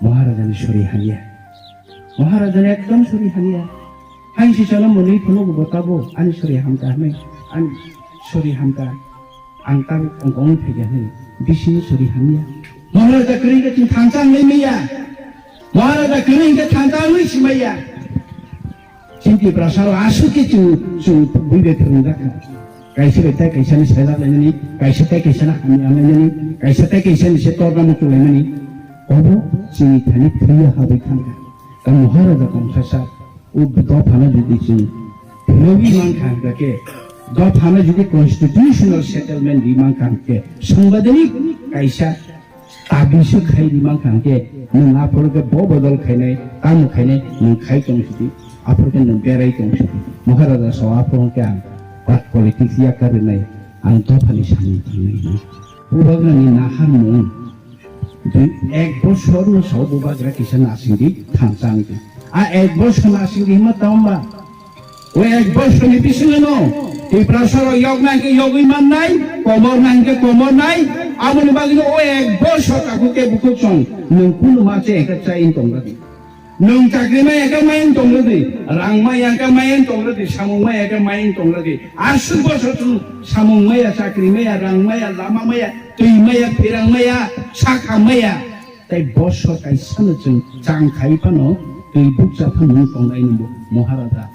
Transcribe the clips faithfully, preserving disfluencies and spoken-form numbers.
Maharajani sori hamya. Maharajani ekdom sori hamya. Hain si chano mwnwi phano bo tabo ani sori hamka hwnwi, ani sori hamka. Ang tabo kong kong phaikha hwnwi bisingni sori hamya. Maharaja kwrwi khe chwng thansa wngwi manya. Maharaja kwrwi khe thansa wngwi si manya. Chini Tiprasa rok aswk khe chwng, chwng bui bai phwrwng jak kha. Kaisa bai tai kaisa ni sajak laimani, kaisa tai kaisa ni hamya laimani, kaisa tai kaisa ni se torna muchung laimani. Obo chini thani thwiya habwi thangkha. Tamo Maharaja Kongsa sa o dophano jodi chwng phiyogwi mankha hwnkha khe, dophano jodi constitutional settlement ri mankha hwnkhe, sangbidhanik kaisa tabiswk khai ri mankha hwnkhe, nwng aphuru khe bo bodol khainai, tamo khainai, nwng khai tong sidi, aphuru khe nwng berai tong sidi. Maharaja sao aphuru khe ang tak politics yakar rinai, ang dophani samung tangnai hwnwi. Bubagrani naharmung, dui, ek bosor no sao bubagra kisa nasingdi, thansa wngdi. A ek bosor nasingdi hima tamo ba? O ek bosor ni bisingo no Tiprasa rok yokna hingke yogwi mannai, komorna hingke komornai, aboni bagwi no o ek bosor takhuk ke bukhuk song nwng kunu ma che hingke chai wng tong radi. Nwng chakri maya khe mayan tong radi, rang maya khe mayan tong radi, samung maya khe mayan tong radi. Aswk bosor chwng samung maya, chakri maya, rang maya, lama maya, twi maya, phirang maya, sakha maya. Tai bosor kaisa no chwng chang khai phano twi bukcha phano tongnai nungbo Maharaja.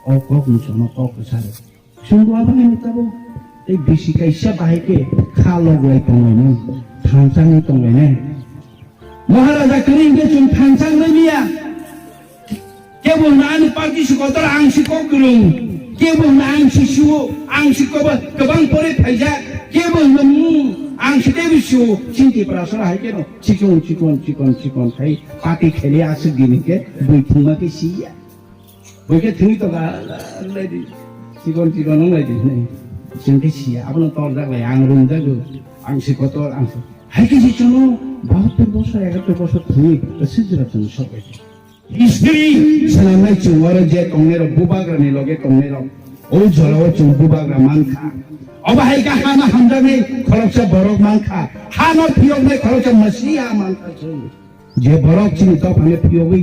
O kok ni chono kok kwcharo. Chwng bo abono tabuk tei bisi kaisa bahai khe kha lok lai tonglainai, thanchangwi tonglainai. Maharaja kwrwi hwnkhe chwng thanchang lai liya. Kebo hwno ani party se kotor, ang se kok kwrwng. Kebo hwno ang se suo, ang se kobo kwbang pore phaijak. Kebo hwno, hmm, ang se teibo suo. Chini Tiprasa hai kheno chikon, chikon, chikon, chikon khai party khaile aswk din hwnkhe bui thwngma khe siya. Bui khe thwngwi tongkha, lai di. Chikon chikon wng lai di hwnwi. Chwng khe siya. Abono torjak lai, ang rwngjago. Ang se kotor, ang se. Hai khe se chwngno bahattor bosor, egattor bosor thwngwi, aswk jora chwng sok lai. History swnamnai chwng oro je tongnairok bubagrani loge tongnairok. O jorao chwng bubagra mankha. Obo hai khe hano hamjaknai khoroksa borok mankha. Hano phiyoknai khoroksa masiha mankha chwng. Je borok chini dophano phiyogwi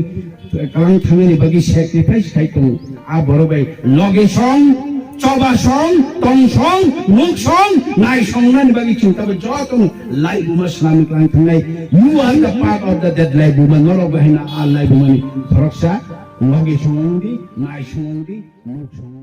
kwlang thangnani bagwi sacrifice khai tongo, a borok bai loge song, choba song, tong song, nuk song, nai song nani bagwi chwng tabuk jotono laibuma swnamwi kwlang thangnai. You are the part of the, that laibuma, norok bai haino a laibumani khoroksa loge song wngdi, nai song wngdi, nuk song wngdi.